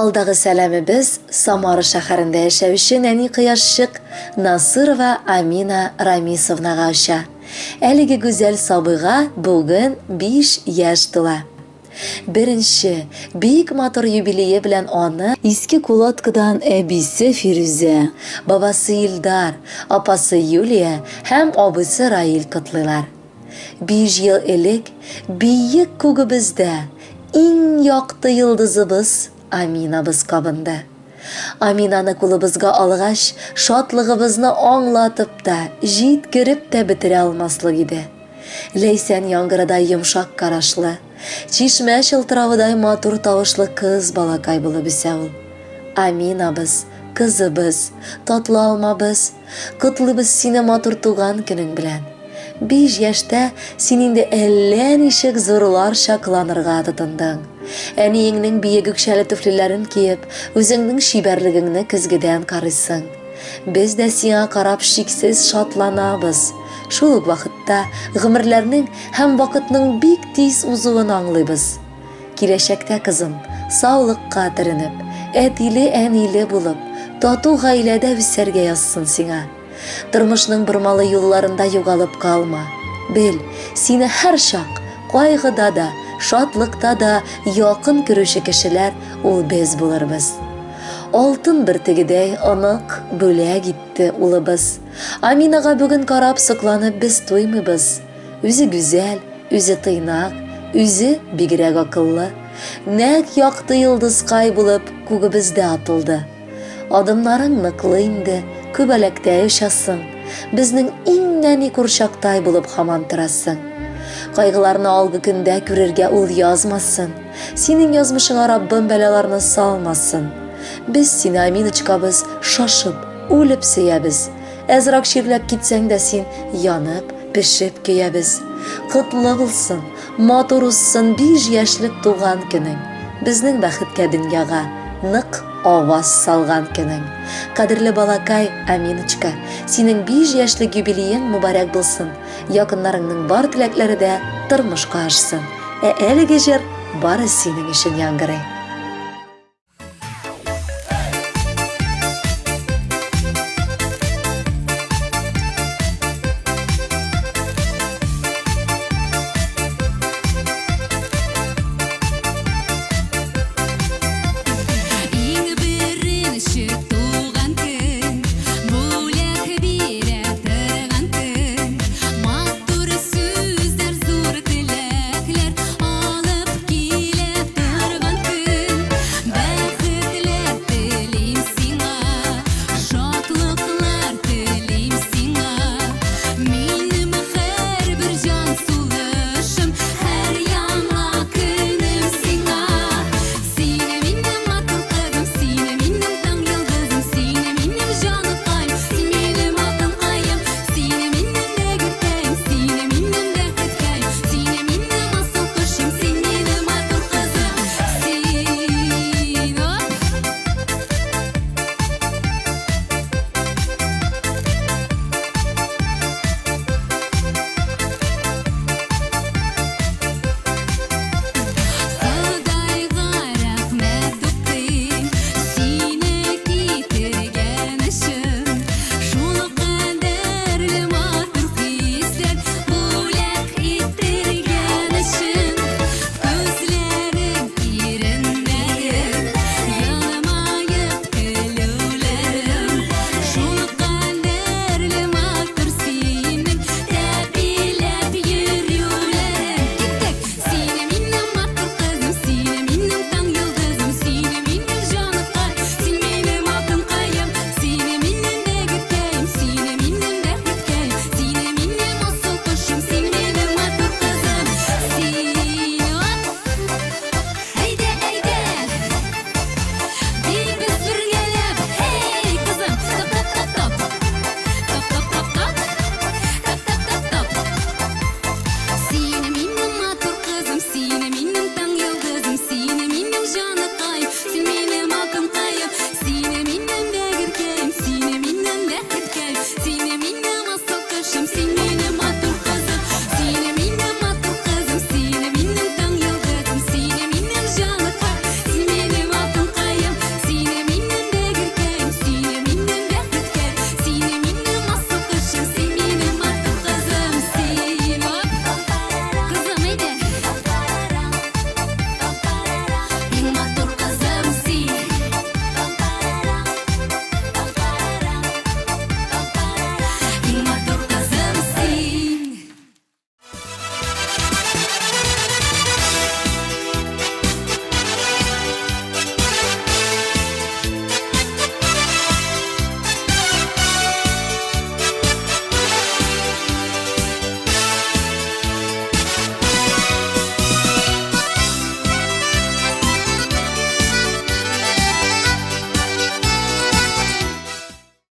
Алдагы сәламебез Самара шәһәрендә яшәүче нәни кояшчык Насырова Амина Рамисовнага оча. Әлеге гүзәл сабыйга бүген 5 яшь тула. Беренче, бик матур юбилее белән аны Иске Кулаткыдан әбисе Фирүзә, бабасы Илдар, апасы Юлия һәм абыйсы Раил котлыйлар. Биш ел элек биек күгебездә иң якты йолдызыбыз Аминабыз кабынды. Аминаны кулыбызга алгач, шатлыгыбызны аңлатып та, җиткереп тә бетерә алмаслык иде. Ләйсән яңгырыдай йомшак карашлы, чишмә чылтыравыдай матур тавышлы кыз балакай булып үсә ул. Аминабыз, кызыбыз, татлы алмабыз, Котлыйбыз сине матур туган көнең белән. Биш яшьтә син инде әллә ничек зурларча кыланырга тотындың. Әниеңнең биек үкчәле түфлиләрен киеп, үзеңнең чибәрлегеңне көзгедән карыйсың. Без дә сиңа карап шиксез шатланабыз. Шул ук вакытта гомерләрнең һәм вакытның бик тиз узуын аңлыйбыз. Киләчәктә, кызым, саулыкка төренеп, әтиле-әниле булып, тату гаиләдә үсәргә язсын сиңа. Тормышның бормалы юлларында югалып калма. Бел, сине һәрчак, кайгыда да, шатлыкта да якын күрүче кешеләр ул без булырбыз. Алтын бөртегедәй онык бүләк итте улыбыз. Аминага бүген карап сокланып без туймыйбыз. Үзе гүзәл, үзе тыйнак, үзе бигрәк акыллы. Нәкъ якты йолдызкай булып күгебездә атылды. Адымнарың ныклы инде, күбәләктәй очасың. Безнең иң нәни курчактай булып һаман торасың. Кайгыларны алгы көндә күрергә ул язмасын. Синең язмышыңа Раббым бәлаларны салмасын. Без сине, Аминочкабыз, шашып, үлеп сөябез. Әзрак чирләп китсәң дә син янып, пешеп көябез. Котлы булсын, матур узсын биш яшьлек туган көнең. Безнең бәхеткә дөньяга нык аваз салган көнең. Кадерле балакай, Аминочка, синең биш яшьлек юбилеең мөбарәк булсын. Якыннарыңның бар теләкләре дә тормышка ашсын. Ә әлеге җыр бары синең өчен яңгырый.